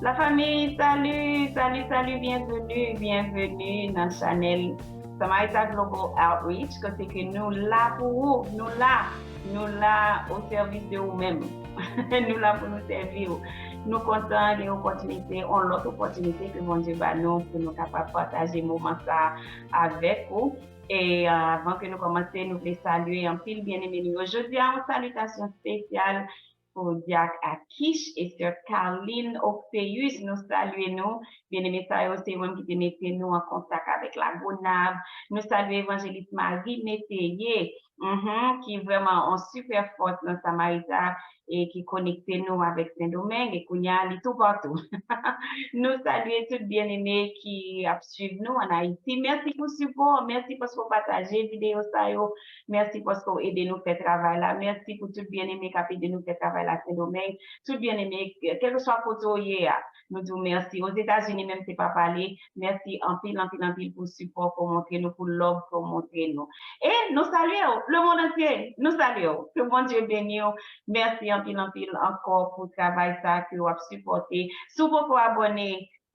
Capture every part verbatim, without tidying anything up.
La famille, salut, salut, salut, bienvenue, bienvenue nan chanèl Samarita Global Outreach, kote ke nou la pou ou, nou la, nou la o sèvis de ou menm. Nou la pou nou sèvi ou. Nou kontan gen opòtinite, yon lòt opòtinite ke Bondye ba nou pou nou kapab pataje moman sa avèk ou. E avan ke nou kòmanse, nou vle salye anpil byeneme nou yo. Jodi a, yon salitasyon espesyal pou Dyak Akish e sè Carline Octeus. Nou salye nou. Byeneme sa yo, se yo menm ki te mete nou an kontak avèk Lagonav. Nou salye Evanjelis Marie Métayer, mhm, ki vrèman yon sipè fòs nan Samarita e ki konekte nou avèk Sendomeng, e kounye a, li toupatou. Nou salye tout byeneme ki ap swiv nou ann Ayiti. Mèsi pou sipò, mèsi paske w pataje videyo sa yo, mèsi paske w ede nou fè travay la, mèsi pou tout byeneme k ap ede nou fè travay la Sendomeng, tout byeneme, kèlkeswa kote w ye a, nou di w mèsi. Ozetazini menm se pa pale, mèsi anpil, anpil, anpil pou sipò ke w montre nou, pou love ke w montre nou. E nou salye w, le monde entier, nou salye w. Ke Bondye beni w. Mèsi anpil, anpil ankò pou travay sa ke w ap sipòte. Si w poko abòne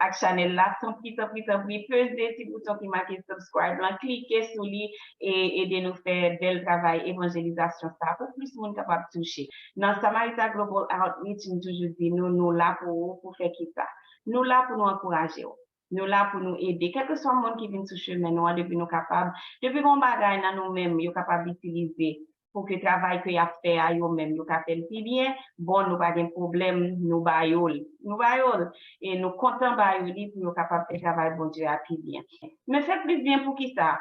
ak chanèl la, tanpri, tanpri, tanpri, peze ti bouton ki make subscribe lan, klike sou li e ede nou fè bèl travay evanjelizasyon sa pou plis moun kapab touche. Nan Samarita Global Outreach, nou toujou di nou, nou la pou ou, pou fè kisa? Nou la pou nou ankouraje w. Nou la pou nou ede. Kèlkeswa moun ki vin sou chemen nou an, depi nou kapab, depi gon bagay nan nou menm, yo kapab itilize pou ke travay ke y ap fè a yo menm, yo ka fè l pi byen, bon, nou pa gen pwoblèm, nou ba yo l. Nou ba yo l. E nou kontan ba yo li pou yo kapab fè travay Bondye a pi byen. Men fè plis byen pou kisa?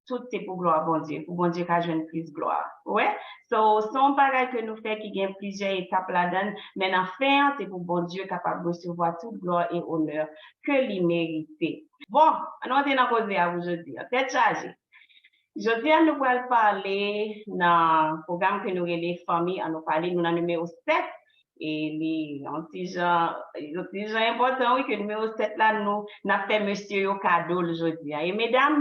Tout se pou glwa Bondye, pou Bondye ka jwenn plis glwa. Ou wè? So, se yon bagay ke nou fè ki gen plizyè etap ladan l, men nan fen an, se pou Bondye kapab resevwa tout glwa e onè ke li merite. Bon, ann antre nan koze a pou jodi a. Tèt chaje. Jodi a, nou pral pale nan pwogram ke nou rele Fanmi Ann Nou Pale, nou nan nimewo sèt. E li yon ti jan, yon ti jan enpòtan, wi, ke nimewo sèt la, nou, n ap fè mesye yo kado l jodi a. E medam,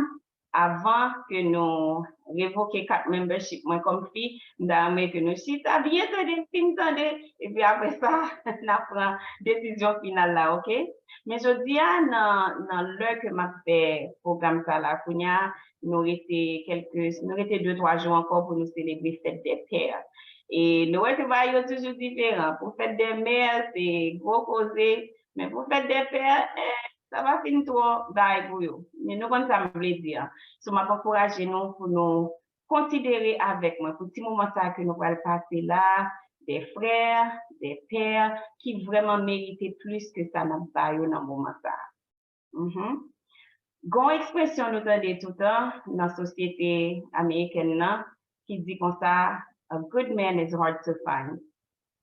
avan ke nou revoke kat membership mwen kòm fi, m ta renmen ke nou chita byen tande, fin tande, epi apre sa, n a pran desizyon final la, oke? Men jodi a, nan, nan lè ke m ap fè pwogram sa la, kounye a, nou rete kèlke, nou rete de twa jou ankò pou nou selebre fèt dè pè. E nou wè ke bagay yo toujou diferan. Pou fèt dè mè, se gwo koze, men pou fèt dè pè, eh, sa pa fin twò bay pou yo. Men nou konn sa m vle di a. So, m ap ankouraje nou pou nou konsidere avèk mwen, pou ti moman sa a ke nou pral pase la, dè frè, dè pè, ki vrèman merite plis ke sa n ap ba yo nan moman sa a. Mhm. Gon ekspresyon nou tande toutan nan sosyete amerikèn nan ki di konsa, "A good man is hard to find."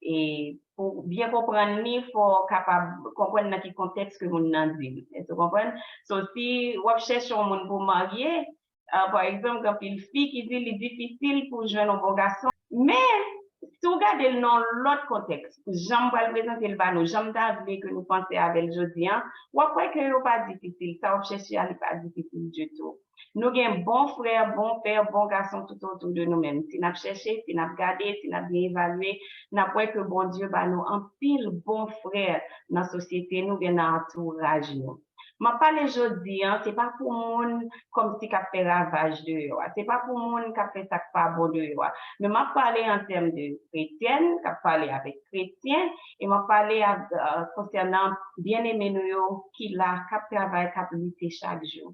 E pou byen konprann li, fò w kapab konprann nan ki kontèks ke moun nan di l. Èske w konprann? So, si w ap chèche yon moun pou w marye, ah, pa egzanp, gen anpil fi ki di li difisil pou jwenn yon bon gason. Men, si w gade l nan yon lòt kontèks, jan m pral prezante l ba nou, jan m ta vle ke nou panse avè l jodi a, w ap wè ke yo pa difisil. Sa w ap chèche a, li pa difisil ditou. Nou gen bon frè, bon pè, bon gason toutotou de nou menm. Si n ap chèche, si n ap gade, si n ap byen evalye, n ap wè ke Bondye ba nou anpil bon frè nan sosyete nou, gen nan antouraj nou. M ap pale jodi a, se pa pou moun kòmsi k ap fè ravaj deyò a, se pa pou moun k ap fè sa k pa bon deyò a, men m ap pale an tèm de kretyèn, k ap pale avèk kretyen, e m ap pale a, a, konsènan byeneme nou yo ki la, k ap travay, k ap lite chak jou.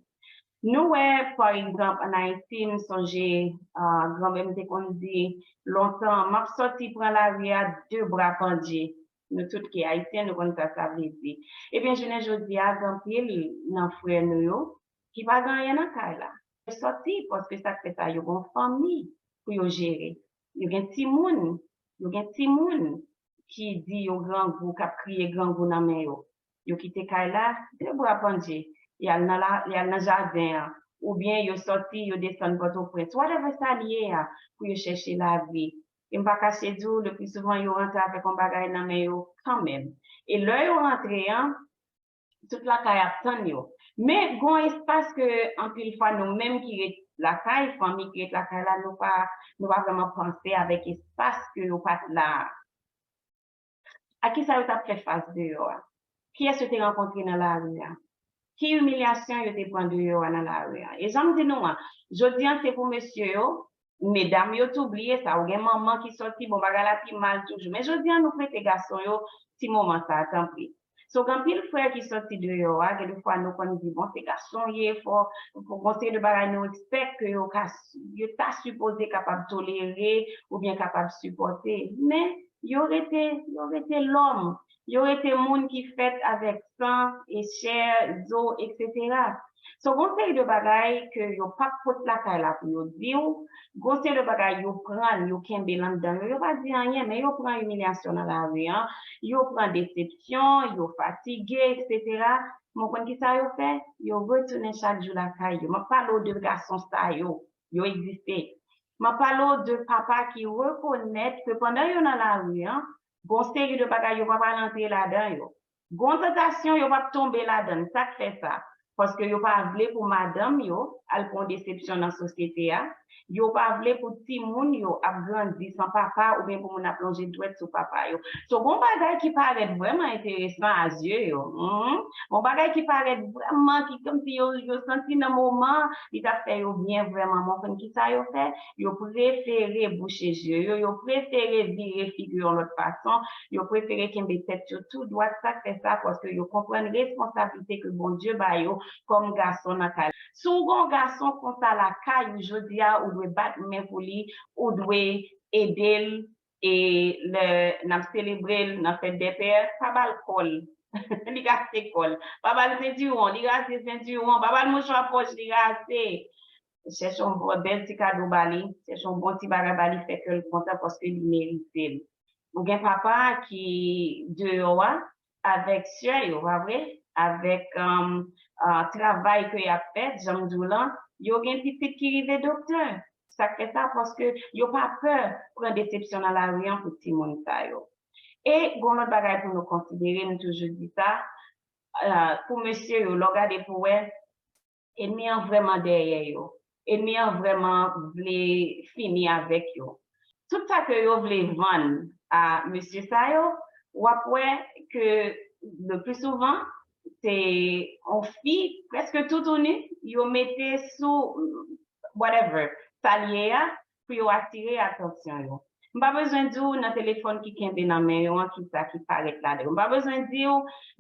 Nou wè, pa egzanp, ann Ayiti, m sonje, a, granmè m te konn di lontan, "M ap sòti pran lari a de bra pandye." Nou tout ki Ayisyen, nou konn sa sa vle di. Ebyen, jounen jodi a, gen anpil nan frè nou yo ki pa gen anyen nan kay la. Yo sòti, paske sa k fè sa, yo gen fanmi pou yo jere. Yo gen timoun, yo gen timoun ki di yo grangou, k ap kriye grangou nan men yo. Yo kite kay la, de bra pandye. Y al nan la, y al nan jaden an. Oubyen yo sòti, yo desann Pòtoprens. Whatever sa l ye a, pou yo chèche lavi. E m pa kache di w, le pli souvan, yo rantre avèk yon bagay nan men yo kanmenm. E lè yo rantre an, tout lakay ap tann yo. Men, gon espas ke anpil fwa nou menm ki ret lakay, fanmi ki ret lakay la, nou pa, nou pa vrèman panse avèk espas ke yo pa t la a. A kisa yo t ap fè fas deyò a? Kiyès yo te rankontre nan lari a? Ki imilyasyon yo te pran deyò a nan lari a? E jan m di nou an, jodi an se pou mesye yo, medam yo tou bliye sa. Ou gen manman ki sòti, bon, bagay la pi mal toujou. Men jodi an nou prete gason yo ti moman sa a, tanpri. So, gen anpil frè ki sòti deyò a, gen de fwa nou konn di, bon, se gason ye, fò, fò gon seri de bagay nou expect ke yo ka, yo ta sipoze kapab tolere oubyen kapab sipòte. Men, yo rete, yo rete lòm, yo rete moun ki fèt avèk san e chè, zo, etsetera. So, gon seri de bagay ke yo p ap pot lakay la pou yo di w, gon seri de bagay yo pran, yo kenbe anndan yo, yo pa di anyen, men yo pran imilyasyon nan lari an, yo pran desepsyon, yo fatige, etsetera. Men w konn kisa yo fè? Yo retounen chak jou lakay yo. M ap pale w de gason sa yo, yo egziste. M ap pale w de papa ki rekonèt ke pandan yo nan lari an, gon seri de bagay yo pa pral antre ladan yo. Gon tantasyon yo p ap tonbe ladan l. Sa k fè sa? Paske yo pa vle pou madanm yo al pran desepsyon nan sosyete a. Yo pa vle pou timoun yo ap grandi san papa oubyen pou moun ap lonje dwèt sou papa yo. So, gon bagay ki parèt vrèman enteresan a zye yo. Mhm. Gon bagay ki parèt vrèman, ki kòmsi yo, yo santi nan moman, li t ap fè yo byen vrèman. Men w konn kisa yo fè? Yo prefere bouche zye yo, yo prefere vire figi yo yon lòt fason, yo prefere kenbe tèt yo tou dwat. Sa k fè sa? Paske yo konprann responsablite ke Bondye ba yo kòm gason nan kay la. Si w gen yon gason konsa lakay ou jodi a, ou dwe bat men pou li, ou dwe ede l, e lè n ap selebre l nan fèt dè pè, pa ba l kòl. Li rase kòl. Pa ba l sentiwon, li rase sentiwon. Pa ba l mouchwa pòch, li rase. Chèche yon bon, bèl ti kado ba li, chèche yon bon ti bagay ba li, fè kè l kontan paske li merite l. Ou gen papa ki deyò a avèk sè yo, pa vre? Avèk, um, uh, travay ke y ap fè, jan m di w lan, yo gen pitit ki rive doktè. Sa k fè sa? Paske yo pa pè pran desepsyon nan lari an pou timoun sa yo. E gon lòt bagay pou nou konsidere, m toujou di sa, uh, pou mesye yo, lè w gade pou wè, enmi an vrèman dèyè yo. Enmi an vrèman vle fini avèk yo. Tout sa ke yo vle vann a mesye sa yo, w ap wè ke le pli souvan, se yon fi prèske toutouni yo mete sou whatever sa l ye a pou yo atire atansyon yo. M pa bezwen di w nan telefòn ki kenbe nan men yo an kisa ki parèt ladan yo. M pa bezwen di w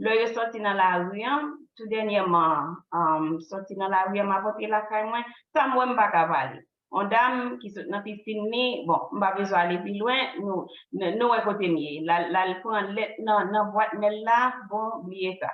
lè yo sòti nan lari an, tou dènyèman, um, sòti nan lari an, m ap antre lakay mwen, sa m wè m pa ka pale. Yon dam ki sot nan pisin li, bon, m pa bezwen ale pi lwen, nou, nou, nou wè kote m ye. L al, l al pran lèt nan, nan bwat mèl la, bon, bliye sa.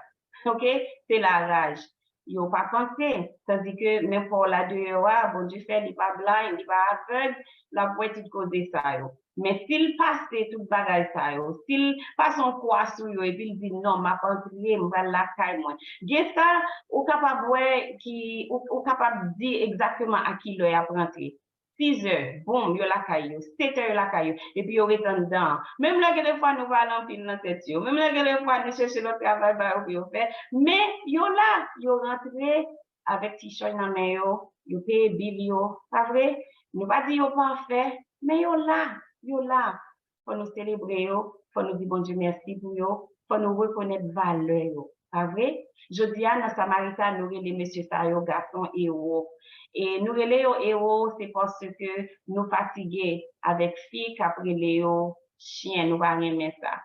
Ok? Se laraj. Yo pa panse, tandike men pa w la deyò a, Bondye fè li pa blind, li pa avèg, l ap wè tout koze sa yo. Men si l pase tout bagay sa yo, si l pase yon kwa sou yo, epi l di, "Non, m ap antre, m pral lakay mwen." Gen sa, ou kapab wè ki, ou, ou kapab di egzakteman a ki lè y ap rantre. Sis è, boum, yo lakay yo. Sèt è, yo lakay yo. Epi yo ret anndan an. Menm lè gen de fwa nou pale anpil nan tèt yo. Menm lè gen de fwa nou chèche lòt travay ba yo pou yo fè. Men yo la, yo rantre avèk ti chòy nan men yo, yo peye bil yo, pa vre? Nou pa di yo pafè, men yo la, yo la. Fò nou selebre yo, fò nou di Bondye mèsi pou yo, fò nou rekonèt valè yo, pa vre? Jodi a, nan Samarita, nou rele mesye sa yo gason ewo. E nou rele yo ewo, se paske nou fatige avèk fi k ap rele yo chen, nou pa renmen sa.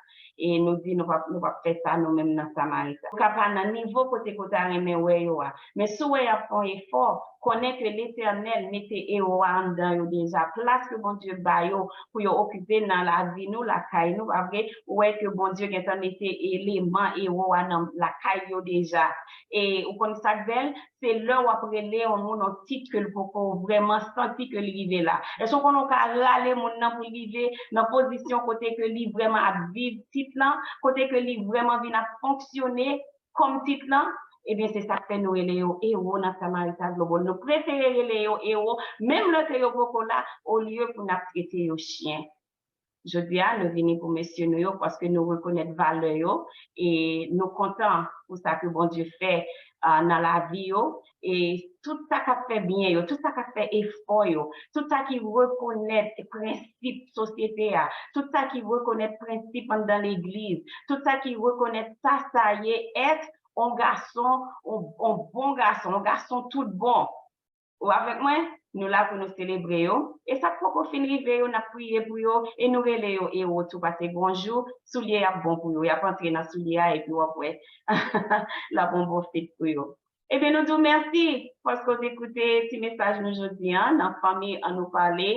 E nou di nou p ap, nou p ap fè sa nou menm nan Samarita. Ou ka pa nan nivo kote ke w ta renmen wè yo a. Men si w wè y ap fè yon efò, konnen ke Letènèl mete ewo a anndan yo deja. Plas ke Bondye ba yo pou yo okipe nan lavi nou, lakay nou, pa vre? Ou wè ke Bondye gentan mete eleman ewo a nan lakay yo deja. E ou konn sa k bèl? Se lè w ap rele yon moun yon tit ke l poko vrèman santi ke li rive la. Èske w konnen w ka rale moun nan pou l rive nan pozisyon kote ke li vrèman ap viv tit lan, kote ke li vrèman vin ap fonksyone kòm tit lan? Ebyen, se sa k fè nou rele yo ewo nan Samarita Global. Nou prefere rele yo ewo, menm lè ke yo poko la, olye pou n ap trete yo chen. Jodi a, nou vini pou mesye nou yo paske nou rekonèt valè yo e nou kontan pou sa ke Bondye fè uh, nan lavi yo. E tout sa k ap fè byen yo, tout sa k ap fè efò yo, tout sa ki rekonèt prensip sosyete a, tout sa ki rekonèt prensip anndan legliz, tout sa ki rekonèt sa sa ye èt on gason, on, on bon gason, on gason tout bon. Ou avèk mwen? Nou la pou nou selebre yo. E sa k poko fin rive yo, n ap priye pou yo e nou rele yo ewo tou paske gon jou, soulye y ap bon pou yo. Y ap antre nan soulye a epi w ap wè l ap on bon fit pou yo. Ebyen, nou di w mèsi paske w te koute ti mesaj nou jodi a nan Fanmi Ann Nou Pale.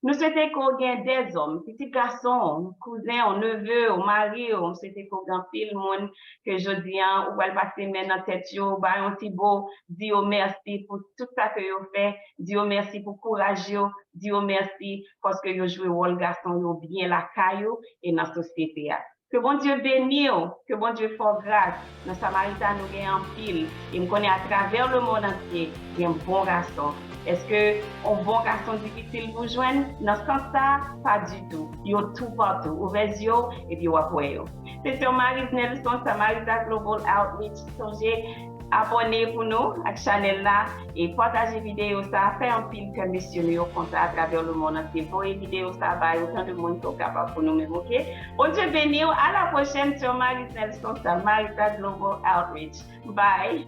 Nou swete ke w gen dèzòm, pitit gason w, kouzen w, neve w, mari w, m swete ke w gen anpil moun ke jodi a ou pral pase men nan tèt yo, ba yon ti bo, di yo mèsi pou tout sa ke yo fè, di yo mèsi pou kouraj yo, di yo mèsi paske yo jwe wòl gason yo byen lakay yo e nan sosyete a. Ke Bondye beni w, ke Bondye fè w gras. Nan Samarita nou gen anpil, e m konnen atravè lemonn antye gen bon gason. Èske yon bon gason difisil pou jwenn? Nan sans sa a, pa ditou. Yo toupatou. Ouvè zye w epi w ap wè yo. Se Sè Marise Nelson, Samarita Global Outreach. Sonje abòne pou nou ak chanèl la e pataje videyo sa a. Fè anpil kè mesye nou yo kontan atravè lemonn antye. Voye videyo sa a bay otan de moun ke w kapab pou nou menm, oke? Bondye beni w. A la pwochèn, Sè Marise Nelson, Samarita Global Outreach. Bye!